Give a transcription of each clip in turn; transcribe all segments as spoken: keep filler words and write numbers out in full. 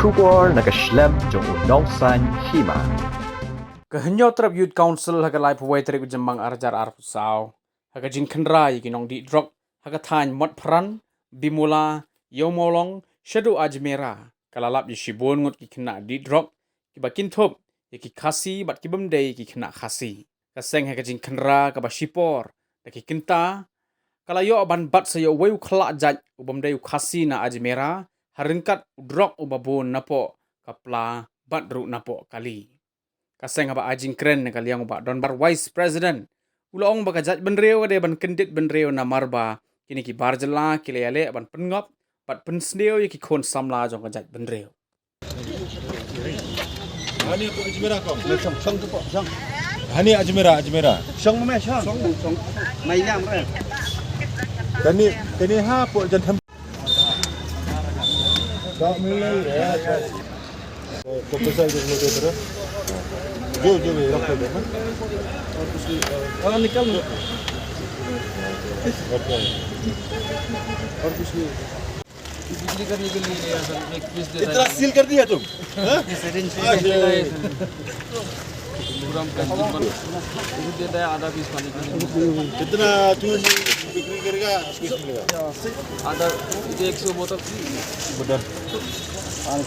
Khubor na ka shlem jong u Nongsaiñ Hima. Ka Hynñiewtrep Youth Council ha ka laiphew wei tarik u Jymmang arhajar arphew saw ha ka jingkhynra ïa ki nongdih drok ha ka thaiñ Motphran, Bimula, Ïewmawlong shaduh Ajmera ka la lap ïa shibun ngut ki khynnah dih drok kiba kynthup ïa ki Khasi bad ki bym dei ki khynnah Khasi. Ka seng ha ka jingkhynra kaba shipor da ki kynta ka la ïoh ban bat sa ïa uwei u khyllah jait u bym dei u Khasi na Ajmera ha ryngkat u drok uba bun napoh ka pla bad ruh napoh kali. Ka seng haba ai jingkren na ka liang u Bah Donbar, Vice President, u la ong ba ka jaitbynriew ka dei ban kyndit bynriew namar ba kine ki bar jylla ki la ïaleh ban pynngop bad pynsniew ïa ki khun samla jong ka jaitbynriew. Hani ko Ajmera ko. Shong, shong tu po, shong. Hani Ajmera, Ajmera. Shong me, shong. Shong, shong. Mai yam re. Kani, kani ha po jan tham. Shong me le. To pesa jo jo jo. Jo jo jo rakh de. और कुछ नहीं, और निकल। OK। और कुछ नहीं। बिक्री करने के लिए लिया सर, एक पीस देता इतना है। सील कर दिया तुम? हाँ? ये सिरिंज हाँ, ये देता है सर। पूरा हम कंज्यूमर, दूध देता है आधा पीस खाने के लिए। कितना तू बिक्री करेगा, पीस मिलेगा? आधा, ये एक सौ बोतल। बोतल। हाँ,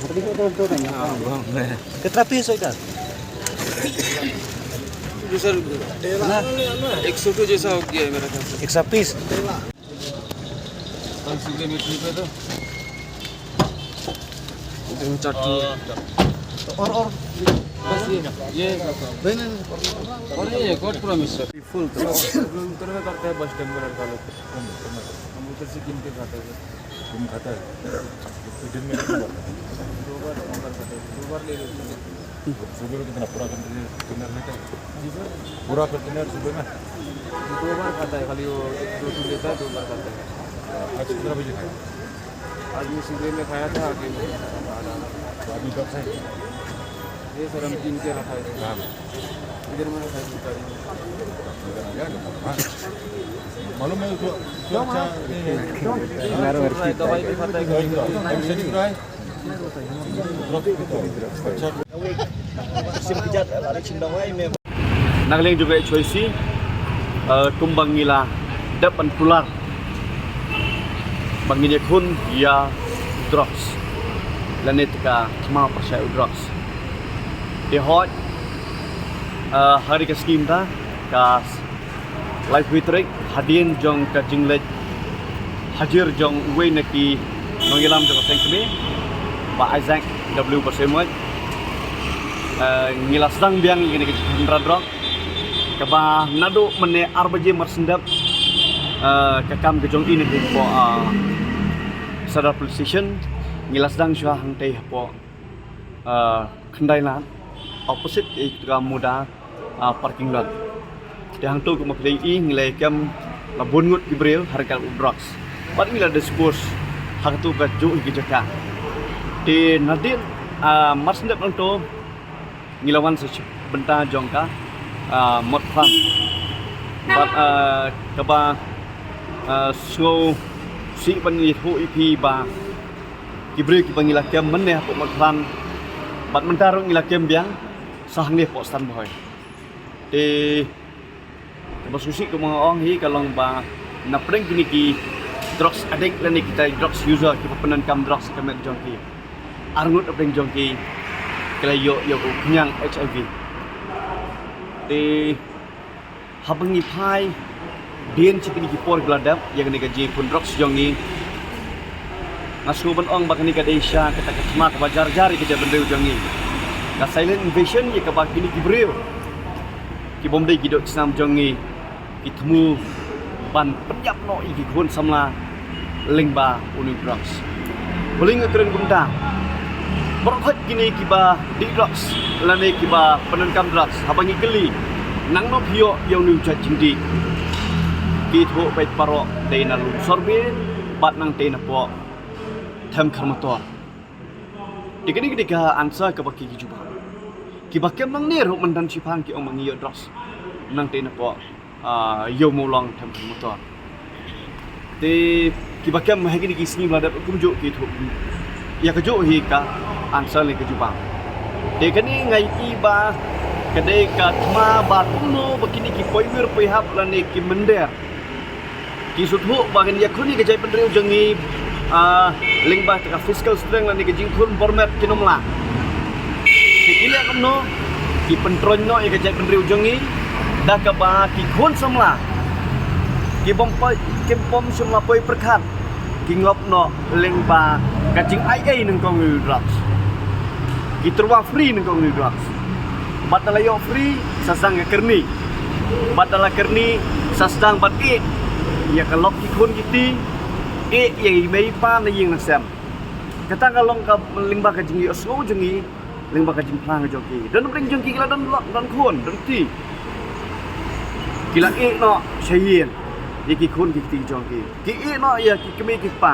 हाँ। कितना पीस होगा? जो सर, ना? एक सौ तो जैसा हो गया है मेरा ख्याल से। एक सौ पीस? कल सुबह में ट्रिप है तो तीन चार ठो। और, और? बस ये, ये। नहीं, नहीं, नहीं। और ये एक और प्रॉमिस सर। फुल तो। उधर में करते हैं बस स्टैंड में लड़का लोग। हम उधर से गिन के खाते हैं। तुम खाता है? तो दिन में कितनी बार खाता है? दो बार, तीन बार खाते हैं। दो बार ले लेते हैं। सुबह में कितना पूरा कंटेनर, कंटेनर लेता है? जी सर। पूरा कंटेनर सुबह में? दो बार खाता है, खाली वो एक दो ठो लेता है, दो बार खाता है। आज कितना बजे खाया? आज मैं सुबह में खाया था, आके में। तो अभी कब से? ये सर, हम कीन के रखा है। कहाँ पे? इधर में रखा है, दुकान में। हाँ। मालूम है उसको, उसको अच्छा नहीं है। दवाई भी खाता है। दवाई भी खाता है। Na ka liang jong ka H Y C, eh, kumba ngi la dep ban kular ba ngin ïakhun ïa drugs lane te ka thma pyrshah u drugs. Te hooid, eh, ha kane ka skim ta ka laiphew tarik, hadien jong ka jingleit hajir jong uwei na ki nongïalam jong ka seng kmie, Bah Isaac W Basaiawmoit, eh, ngi la sdang biang ïa kane ka jingkhynra drok kaba naduh mynne ar baje marsyndep, eh, ka kam ka jong i na hapoh, eh, Sadar Police Station. Ngi la sdang shuwa hangtei hapoh, eh, Khyndai Lad, opposite ïa ka Muda, ah, parking lot. Te hangto kumba phi la ïohi ngi la kem la bun ngut ki briew ha ryngkat u drugs. Bad ngi la dispose ha kato kajuh hi ki jaka. Te nadien, ah, marsyndep hangto ngi la wan sa shi bynta jong ka, ah, Motphran. Bad, ah, kaba, ah, sngewsih ban ïathuh ïa phi ba ki briew kiba ngi la kem mynne hapoh Motphran bad mynta ruh ngi la kem biang sa hangne hapoh Stan Bhoi. Te kaba sngewsih kumba nga ong hi ka long ba na pdeng kine ki drugs addict lane kita drugs user kiba pyndonkam drugs ha ka met jong ki, arngut na pdeng jong ki ki la ïoh ïa u khñiang H I V. Te haba ngi phai dien shi kine ki por ki la dep ïa kane ka jingïakhun drugs jong ngi, nga sngew ban ong ba kane ka dei sha kata ka thma kaba jar jar ïa ka jaitbynriew jong ngi. Ka silent invasion ïa kaba kine ki briew ki bym dei ki doh ki snam jong ngi ki thmu ban pynïap noh ïa ki khun samla lyngba une u drugs. Balei nga kren kumta? Baroh khoit kine kiba dih drugs lane kiba pyndonkam drugs, haba ngi kylli nangno phi ïoh ïa une u jait jingdih, ki ïathuh beit baroh dei na Lumsorbie bad nangtei napoh Them Kharmator. Te kane ka dei ka answer kaba ki, ki jubab. Kiba kem nangne ruh mynta shiphang ki ong ba ngi ïoh drugs nangtei napoh, ah, Ïewmawlong Them Kharmator. Te kiba kem ha kine ki sngi ba la dep kumjuh ki ïathuh. Ïa kajuh hi ka answer lane ka jubab. Te kane nga ïohi ba ka dei ka thma ba kumno ba kine ki poiwir poihap lane ki mynder ki sngewthuh ba kin ïakhun ïa ka jaitbynriew jong ngi, ah, lyngba ka fiscal strength lane ka jingkhun bor met kin ym lah. Te ki leh kumno? Ki pyntroiñ noh ïa ka jaitbynriew jong ngi da kaba ki khun samla ki bym poi, ki bym samla poi pyrkhat, ki ngop noh lyngba ka jingai ei nyngkong ïa u drugs. Ki tyrwa free nyngkong ïa u drugs. Bad da la ïoh free sa sdang ka kyrni. Bad da la kyrni sa sdang ban ïeh ïa ka lok ki khun ki kti, ïeh ïa i mei i pa na ïing na sem. Kata ka long ka lyngba ka jingïohsngew jong ngi lyngba ka jingphla ka jong ki. Don pdeng jong ki ki la don lok, don khun, don kti. Ki la ïeh noh sha ïing ïa ki khun ki kti jong ki. Ki ïeh noh ïa ki kmie ki kpa.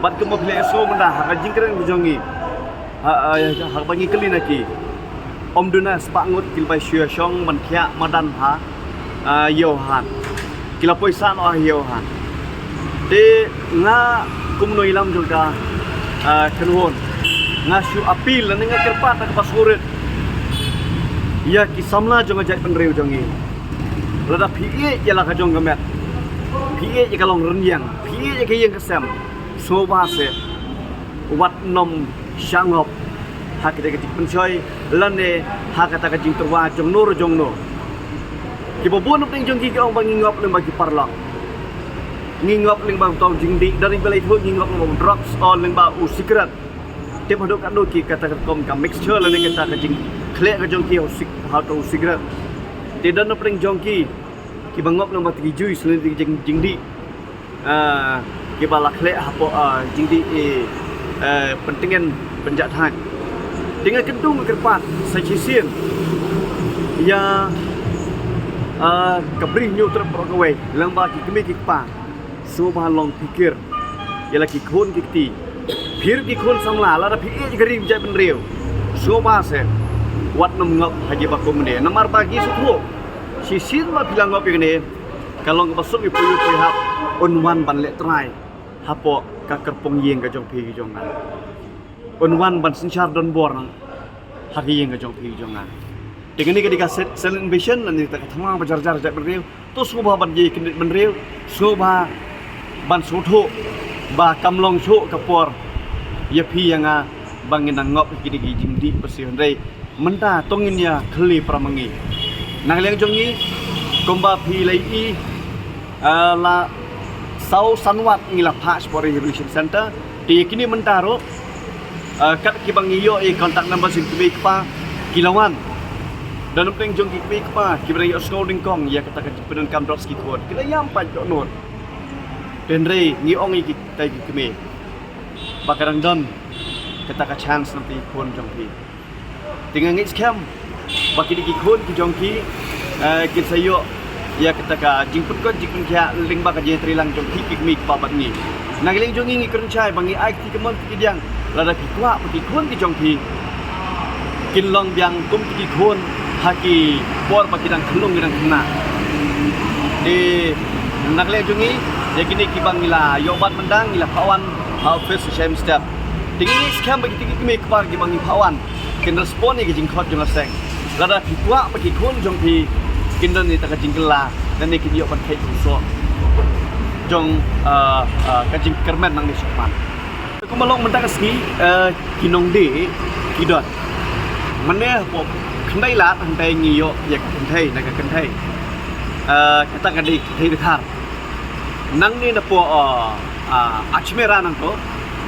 Bad kumba phi la ïohsngew mynta ha ka jingkren ka jong ngi, ha, ha, ha kaba ngi kylli na ki, ym duna spah ngut ki la bai shu ïa shong ban thiah madan ha, ah, Ïewhad. Ki la poi sah noh ha Ïewhad. Te nga kum u nongïalam jong ka, ah, kynhun, nga shu appeal lane nga kyrpad da kaba sngewrit ïa ki samla jong ka jaitbynriew jong ngi. Lada phi ïeh ïa la ka jong ka met, phi ïeh ïa ka long rynïeng, phi ïeh ïa ka ïing ka sem, sngewbha seh wat nym shah ngop ha kata ka jingpynshoi lane ha kata ka jingtyrwa jongno re jongno. Kiba bun na pdeng jong ki ki ong ba ngi ngop lyngba ki paralok, ngi ngop lyngba uta u jingdih, da ri ba la ïathuh ngi ngop lyngba u drugs, o lyngba u sikret. Tip haduh katno ki kata ka rukom ka mixture lane kata ka jingkhleh ka jong ki ha u sik-, ha uta u sikret. Te don na pdeng jong ki kiba ngop lyngba ta ki juice lane ta ki jing-, jingdih, ah, kiba la khleh hapoh, ah, jingdih, eh, eh, pyntngen pynjah thaiñ. Te nga kyntu nga kyrpad sa shisien ïa, ah, ka Bri Hynñiewtrep baroh kawei lyngba ki kmie ki kpa, sngewbha long phikir ïa la ki khun ki kti. Phi ruh ki khun samla, lada phi ïeh ïa ka ri jaitbynriew, sngewbha seh wat nym ngop ha kiba kumne. Namar ba ki sngewthuh shisien ba phi la ngop ïa kane, ka long kaba suk ïa phi ïa phi hap, un wan ban leh trai hapoh ka kyrpong ïing ka jong phi ka jong nga. Un wan ban synshar donbor na ha ka ïing ka jong phi ka jong nga. Te kane ka dei ka sil-, silent invasion lane kata ka thma ba jar jar jaitbynriew. To sngewbha ban ïakyndit bynriew, sngewbha ban sngewthuh ba kam long shuh ka por ïa phi ïa nga ba ngin nang ngop ha kine ki jingdih ba shisien, hynrei mynta to ngin ïa khyllie para ma ngi. Na ka liang jong ngi, kumba phi la ïohi, ah, la saw san wat ngi la phah shapoh Rehabilitation Center. Te ïa kine mynta ruh, ah, kat kiba ngi ïoh ïa contact number jong ki kmie ki kpa, ki la wan. Don na pdeng jong ki kmie ki kpa kiba dang ïohsngew nyngkong ïa kata ka jingpyndonkam drugs ki khun, ki la ïam pat dohnud. Te hynrei ngi ong ïa kita ki kmie ba ka dang don kata ka chance na ki khun jong phi. Te nga ngeit skhem ba kine ki khun ki jong ki, eh, kin sa ïoh ïa kata ka jingpynkhuid jingpynkhiah lyngba ka jingïatreilang jong ki, ki kmie ki kpa bad ngi. Na ka liang jong ngi, ngi kren shai ba ngi ai kti kamon kti kadiang, lada phi kwah ba ki khun ki jong phi kin long biang kum ki khun ha ki por ba ki dang khyllung ki dang khynnah. Te na ka liang jong ngi, ïa kine kiba ngi la ïoh bat mynta ngi la phah wan ha office sa shem step. Te ngi ngeit skhem ba kiti ki kmie ki kpa kiba ngi phah wan kin respond ïa ki jingkhot jong la seng. Lada phi kwah ba ki khun jong phi kin don ïa kata ka jingkylla, lane kin ïoh ban kheit jingsoh jong, ah, ah, ka jingkyrmen nangne shakhmat. Kumba long mynta ka sngi, ah, ki nongdie ki don. Mynne hapoh Khyndailad hangtai ngi ïoh ïa ka kynthei, na ka kynthei, ah, kata ka dei kynthei dkhar. Nangne napoh, ah, ah, Ajmera nangto.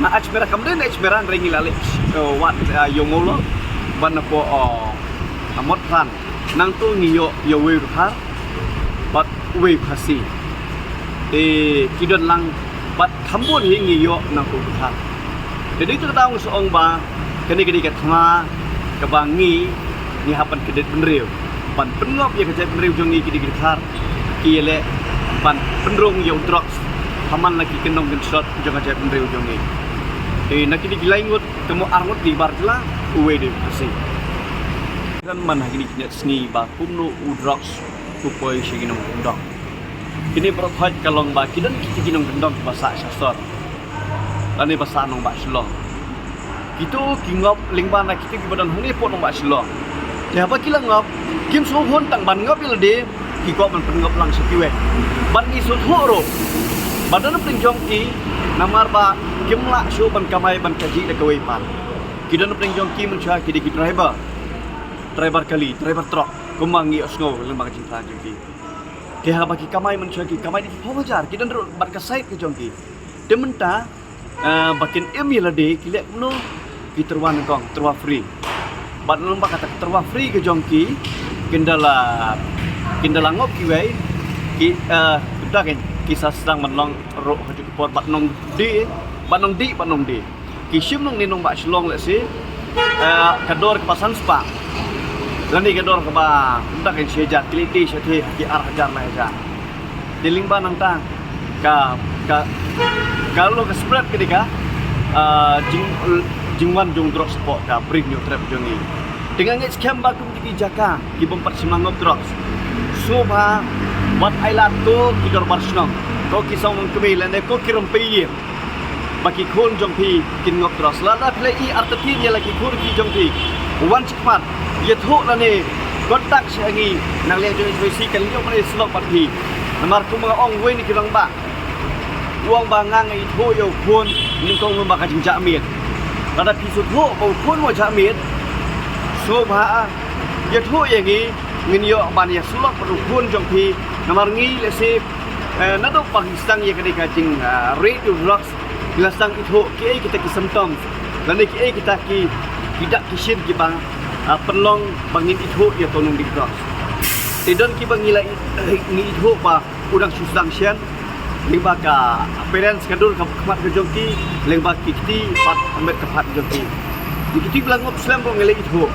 Na Ajmera kam dei na Ajmera, hynrei ngi la leit, eh, wad, ah, ïa u Mawlong. Bad napoh, ah, Motphran nangto ngi ïoh ïa uwei u dkhar bad uwei u Khasi. Te ki don lang bad kham bun hi ngi ïoh nangto u dkhar. Te dei to kata nga sa ong ba kane ka dei ka thma kaba ngi, ngi hap ban kyndit bynriew ban pynngop ïa ka jaitbynriew jong ngi, ki dei ki dkhar ki ïaleh ban pynrung ïa u drugs ha man la ki kyndong kynshlot jong ka jaitbynriew jong ngi. Te na kine ki lai ngut, ka mut ar ngut dei bar jylla, uwei dei u Khasi. Kan man ha kine ki sngi ba kumno u drugs u poi sha ki nongkyndong. Kine baroh khoit ka long ba ki don kiti ki nongkyndong ba sah sha sor lane ba sah nongbah Shillong. Kito ki ngop lyngba na kito kiba don hangne hapoh nongbah Shillong. Te haba ki la ngop, kim sngewhun tang ban ngop ïa lade, ki kwah ban pynngop lang sha kiwei. Bad ngi sngewthuh ruh ba don napdeng jong ki, namar ba kim lah shuh ban kamai ban kajih da kawei pat. Ki don napdeng jong ki mynshuwa ki dei ki driver. Driver kali, driver truck. Kumba ngi ïohsngew lyngba ka jingthrang jong ki. Te haba ki kamai mynshuwa ki kamai da ki phew hajar, ki don ruh bad ka side ka jong ki. Te mynta, eh, ba kin im ïa lade, ki leh kumno, ki tyrwa nyngkong, tyrwa free. Bad lyngba kata ka tyrwa free ka jong ki, kin da la, kin da la ngop kiwei, ki, eh, kumta kein, ki sa sdang ban long ruh ha kajuh ka por bad nongdie, bad nongdie, bad nongdie. Ki shim nangne nongbah Shillong lehse, eh, ka dor kaba san spah. Lane ka dor kaba kumta kein shi hajar, ki leit die shatei ha ki ar hajar lai hajar. Te lyngba nangta ka, ka, ka long ka spread ka dei ka, ah, jing, jingwan jong drugs hapoh ka Bri Hynñiewtrep jong ngi. Te nga ngeit skhem ba kum kine ki jaka ki bym pat shym la ngop drugs, sngewbha wat ai lad ko ki dorbar shnong, ko ki shnong nongkmie lane ko ki rympei ïing, ba ki khun jong phi kin ngop drugs. Lada phi la ïohi artatien ïa la ki khun ki jong phi, wan shakhmat, ïathuh lane contact sha ngi na ka liang jong H Y C, kan ïoh ban ïasyllok bad phi. Namar kumba nga ong, uwei na ki rangbah u ong ba nga nga ithuh ïa u khun nyngkong lyngba ka jingjah miet. Lada phi sngewthuh ba u khun u jah miet, sngewbha ïathuh ïa ngi, ngin ïoh ban ïasyllok bad u khun jong phi. Namar ngi lehse, eh, naduh ba ngi sdang ïa kane ka jing, ah, rieh ïa u drugs, ngi la sdang ithuh kiei kita ki symptoms lane kiei kita ki, ki dak ki shin kiba, ah, pynlong ba ngin ithuh ïa uto u nongdie drugs. Te don kiba ngi la i-, ngi ithuh ba u dang shu sdang shen, lyngba ka appearance, ka dur ka khmat ka jong ki, lyngba ki kti bad ka met ka phad jong ki. Ki kti ba la ngop slem ruh ngi la ithuh.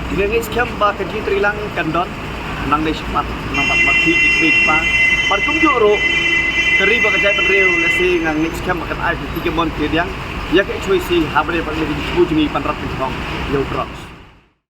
Te nga ngeit skhem ba ka jingïatreilang kan don. Nang dei shakhmat, nang bad ma phi ki kmie ki kpa. Bad kumjuh ruh, ka ri bad ka jaitbynriew, lehse nga ngeit skhem ba kan ai ka jingkyrmen kyrdiang ïa ka H Y C ha ba dei bad ngi, ki jingthmu jong ngi ban rat ban thong ïa u drugs.